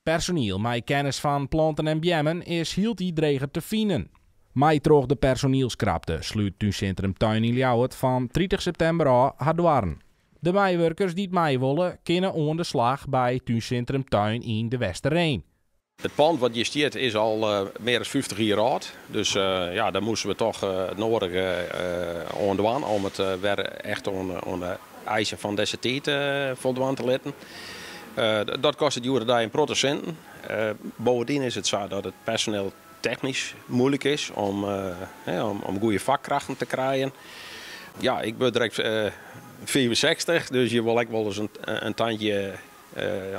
Personiel mei kennis fan planten en beammen is hieltyd dreger te finen. Mei troch de personielskrapte slút Túnsintrum Tuin yn Ljouwert fan 30 septimber ôf har doarren. De meiwurkers dy't mei wolle, kinne oan de slach by Túnsintrum Tuin yn De Westereen. It pân wat hjir stiet is al mear as 50 jier âld. Dus ja, dêr moasten we toch it nedige oan dwaan om it wer echt oan de eisen fan dizze tiid foldwaan te litten. Dat kostet hjoed-de-dei in protte sinten. Bovendien is it sa dat it personeel technysk muoilik is om goede fakkrachten te krijen. Ja, ik wurd direkt 65, dus je wol ek wolris in tandje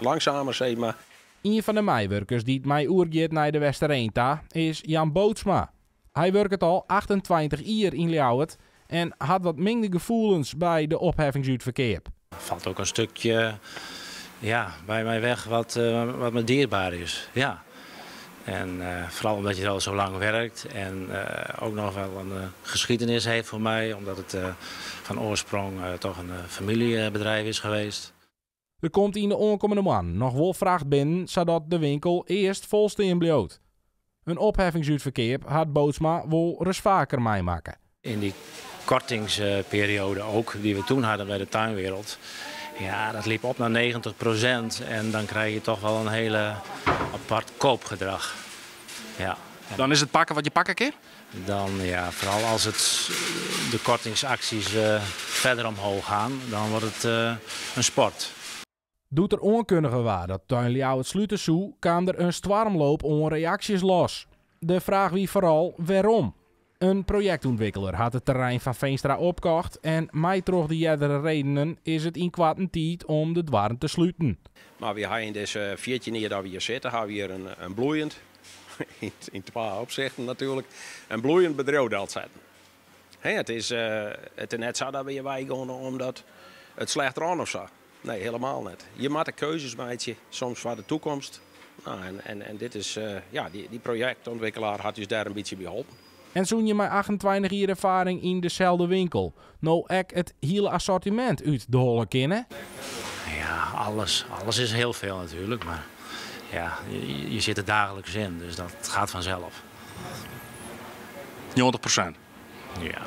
langsamer, sis mar. Ien fan de meiwurkers dy't mei oergiet nei De Westereen ta is Jan Bootsma. Hy wurket al 28 jier yn Ljouwert en hat wat mingde gefoelens by de opheffingsútferkeap. Falt ook een stukje, ja, by my weg wat me dierbaar is. Ja. En vooral omdat je er al zo lang werkt en ook nog wel een geschiedenis heeft voor mij, omdat het van oorsprong toch een familiebedrijf is geweest. Der komt yn de oankommende moannen noch wol fracht binnen, sadat de winkel earst fol stean bliuwt. In opheffingsútferkeap hat Bootsma wol ris faker meimakke. In die kortingsperiode ook, die we toen hadden bij de Tuinwereld, ja, dat liep op naar 90% en dan krijg je toch wel een hele apart koopgedrag. Ja. Dan is it pakken wat je pakke kin? Dan ja, vooral als de kortingsacties verder omhoog gaan, dan wordt het een sport. Doe't der oankundige waard dat Tuin Ljouwert slute soe, kaam der in stoarmloop oan reaksjes los. De fraach wie foaral wêrom. In projektûntwikkeler hat it terrein fan Veenstra opkocht en mei troch de eardere redenen is it yn koarten tiid om de doarren te sluten. Mar wy ha yn dizze 14 jier dat we hjir sitte, ha we hjir in bloeiend, yn twa opsichten natuerlik, in bloeiend bedriuw delsetten. It is net sa dat we hjir weigean omdat it slecht rûn of sa. Nee, helemaal net. Je moatte keuzes meitsje, soms foar de toekomst. Nou, en dit is, ja, dy projektûntwikkelaar hat ús dêr in bytsje by holpen. En soene je mei 28 jier erfaring yn deselde winkel no ek it hiele assortimint út de holle kinne? Ja, alles is heel veel natuurlijk, maar ja, je zit er dagelijks in, dus dat gaat vanzelf. 90%? Ja.